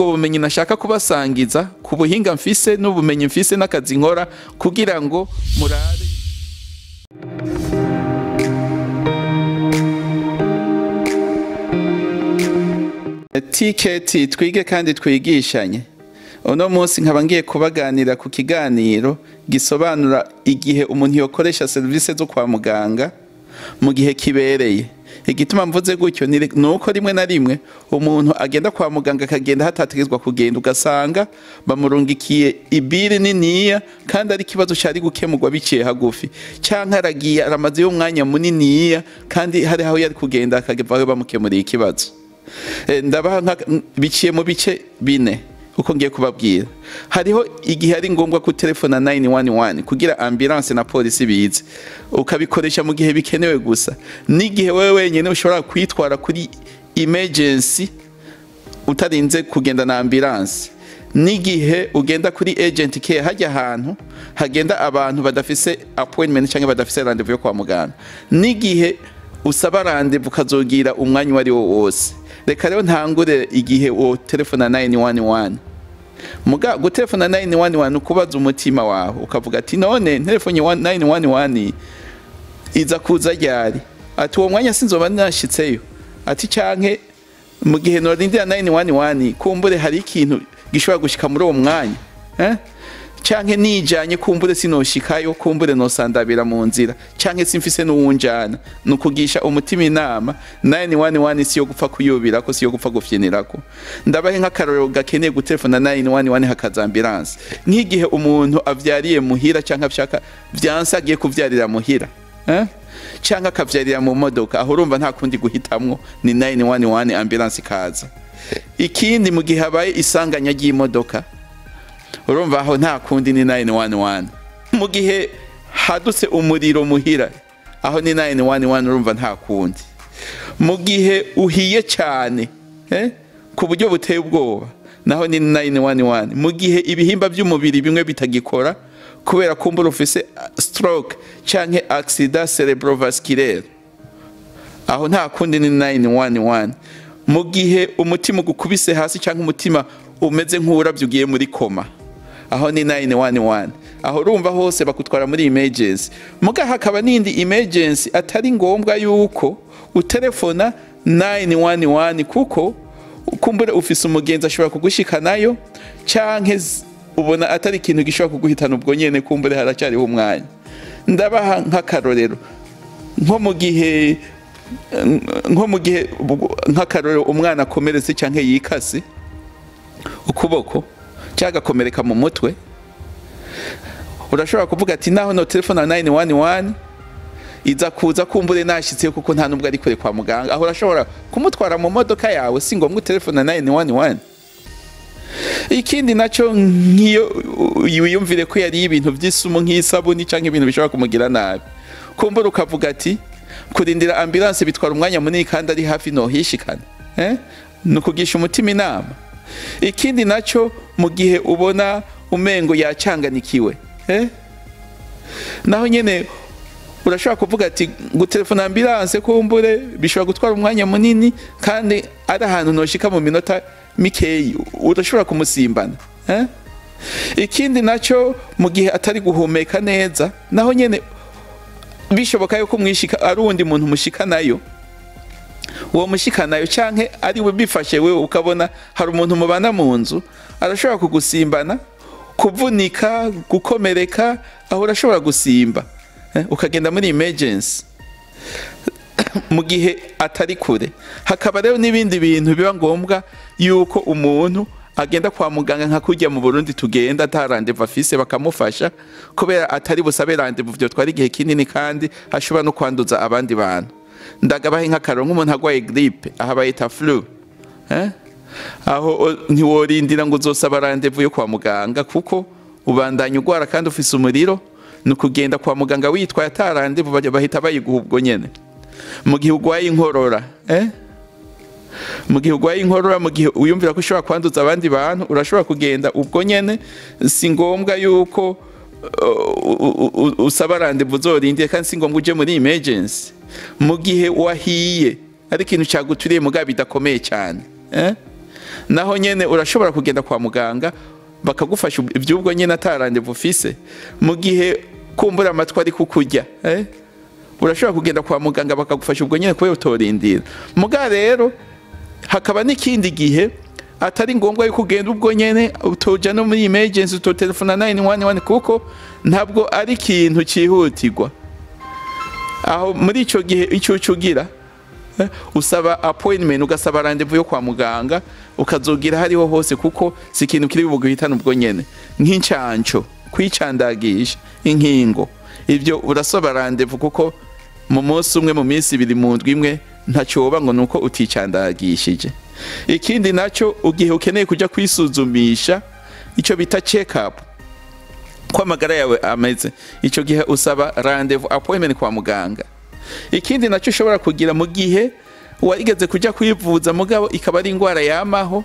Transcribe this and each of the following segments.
Ubwo bumenyi nashaka kubasangiza ku buhinga mfise n'ubumenyi mfise n'akazi nkora kugira ngo murabe. TKT twige kandi twigishanye. Uno munsi nkaba ngiye kubaganira ku kiganiro gisobanura igihe umuntu yokoresha serivisi zo kwa muganga mu gihe kibereye. Igituma mvuze gutyo ni uko rimwe na rimwe umuntu agenda kwa muganga akagenda hatategezwa kugenda, ugasanga bamurungikiye ibiri niniya kandi ari ikibazo cyari gukemurwa biciye hagufi, canke aragiye aramaze umwanya muniniya kandi hari aho yari kugenda akageva bamukemuriye ikibazo. Ndabaha biciye mu bice bine uko ngiye kubabwira. Hariho igihe ari ngombwa ku telefona 911 kugira ambulance na polisi bize, ukabikoresha mu gihe bikenewe gusa, n'igihe wewe wenyene ushobora kwitwara kuri emergency utarinze kugenda na ambulance, n'igihe ugenda kuri agent care, hajya ahantu hagenda abantu badafise appointment cyangwa badafise rendezvous yo kwa muganga, n'igihe usaba rendezvous ukazogira umwanya wari wo wose. Reka rero ntangure igihe wo telefona 911. Muga gutelefona 911 ukubaza umutima wawe ukavuga ati none telefone 911 iza kuza ryari? Ati uwo mwanya sinzoba nashitseyo. Ati canke mu gihe norindira 911 kumbure hari ikintu gishobora gushika muri uwo mwanya, canke nijanye kumbure sinoshikayo, kumbure nosandabira mu nzira, canke simfise n'uwunjana. Nukugisha umutima inama. 911 siyo gupfa kuyubirako, siyo gupfa gufyinirako. Ndabahe nk'akarorero gakeneye gutelefona 911 hakaza ambulance. Nk'igihe umuntu avyariye muhira canke ashaka vyanse agiye kuvyarira muhira, canke akavyarira mu modoka, aho urumva nta kundi guhitamwo, ni 911 ambulance ikaza. Ikindi mu gihe habaye isanganya ry'imodoka, urumva aho nta kundi ni 911. Mu gihe hadutse umuriro muhira, aho ni 911, urumva nta kundi. Mu gihe uhiye cyane ku buryo buteye ubwoba, naho ni 911. Mu gihe ibihimba by'umubiri bimwe bitagikora kubera kumbura ufise stroke canke accident cerebrovasculaire, aho nta kundi ni 911. Mu gihe umutima ugukubise hasi canke umutima umeze nk'uravye ugiye muri koma, aho ni 911. Aho urumva hose bakutwara muri emergency. Muga hakaba nindi emergency atari ngombwa yuko utelefona 911 kuko kumbura ufise umugenzi ashobora kugushikanayo, canke ubona atari ikintu gishobora kuguhitana ubwo nyene, kumbure haracyariho umwanya. Ndabaha nk'akarorero nko mu gihe nk'akarorero umwana akomeretse canke yikase ukuboko cyangwa agakomereka mu mutwe, urashobora kuvuga ati naho no telefona 911 iza kuza kumbure nashitse kuko nta nubwo ari kure kwa muganga. Aho urashobora kumutwara mu modoka yawe, si ngombwa telefona 911. Ikindi naco nkiyo wiyumvire ko yari ibintu by'isumu nk'isabuni canke ibintu bishobora kumugira nabi, kumbura ukavuga ati kurindira ambulance bitwara umwanya munini kandi ari hafi no hishikana, nukugisha umutima inama. Ikindi naco mu gihe ubona umengo yacanganikiwe, naho nyene urashobora kuvuga ati gutelefona ambulance kumbure bishobora gutwara umwanya munini kandi ari ahantu noshika mu minota mikeyi, urashobora kumusimbana. Ikindi naco mu gihe atari guhumeka neza, naho nyene bishoboka yuko mwishika ari undi muntu mushika nayo, uwo mushika nayo canke ari we bifashe wewe ukabona hari umuntu mubana mu nzu, arashobora kugusimbana, kuvunika, gukomereka, aho urashobora gusimba ukagenda muri emergency mu gihe atari kure. Hakaba rero n'ibindi bintu biba ngombwa yuko umuntu agenda kwa muganga nka kujya mu Burundi tugenda ata rendezvous afise bakamufasha, kubera atari busabe rendezvous byo twari igihe kinini kandi ashobora no kwanduza abandi bantu. Ndagabahe nk'akaroro nk'umuntu agwaye grippe, aha bayita flu, aho ntiworindira ngo uzosaba rendezvous yo kwa muganga kuko ubandanya ugwara kandi ufise umuriro, ni ukugenda kwa muganga witwaye ata rendezvous bahita bayiguha ubwo nyene. Mu gihe ugwaye inkorora, mu gihe ugwaye inkorora, mu gihe uyumvira ko ushobora kwanduza abandi bantu, urashobora kugenda ubwo nyene. Si ngombwa yuko usaba rendezvous uzorindire kandi si ngombwa uje muri emergency. Mu gihe wahiye ari ikintu cyaguturiye mugabe bidakomeye cyane, Naho nyene urashobora kugenda kwa muganga bakagufasha iby'ubwo nyene ata rendez-vous ufise. Mu gihe kumbura amatwi ari kukurya, urashobora kugenda kwa muganga bakagufasha ubwo nyene kubera utorindira. Muga rero hakaba n'ikindi gihe atari ngombwa yuko ugenda ubwo nyene, utoja no muri emergency, utotelefona 911 kuko ntabwo ari ikintu cyihutirwa. Aho muri ico gihe icyo ucugira, usaba appointment, ugasaba rendez-vous yo kwa muganga, ukazogira hariho hose, kuko si ikintu kiri buguhitana ubwo nyene. Nk'incanco, kwicandagisha, inkingo, ibyo urasaba rendez-vous, kuko mu munsi umwe, mu minsi 2, mu ndwi imwe, ntacyo ngo nuko uticandagishije. Ikindi nacyo, igihe ukeneye kujya kwisuzumisha, icyo bita check up, ko amagara yawe ameze, icyo gihe usaba rendez-vous, appointment kwa muganga. Ikindi nacyo ushobora kugira, mu gihe warigeze kujya kwivuza mugabo ikaba ari indwara yamaho,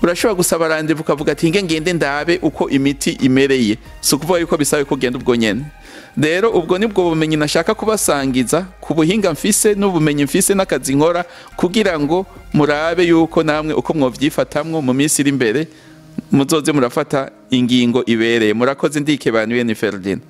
urashobora gusaba rendez-vous, ukavuga ati: "Nge ngende ndabe uko imiti imereye." Si ukuvuga yuko bisaba ko ugenda ubwo nyene. Rero ubwo nibwo bumenyi nashaka kubasangiza ku buhinga mfise n'ubumenyi mfise n'akazi nkora, kugira ngo murabe yuko namwe uko mwovyifatamwo mu minsi iri imbere, muzoze murafata ingingo ibereye. Murakoze. Ndikebanuye, ni Ferdinand.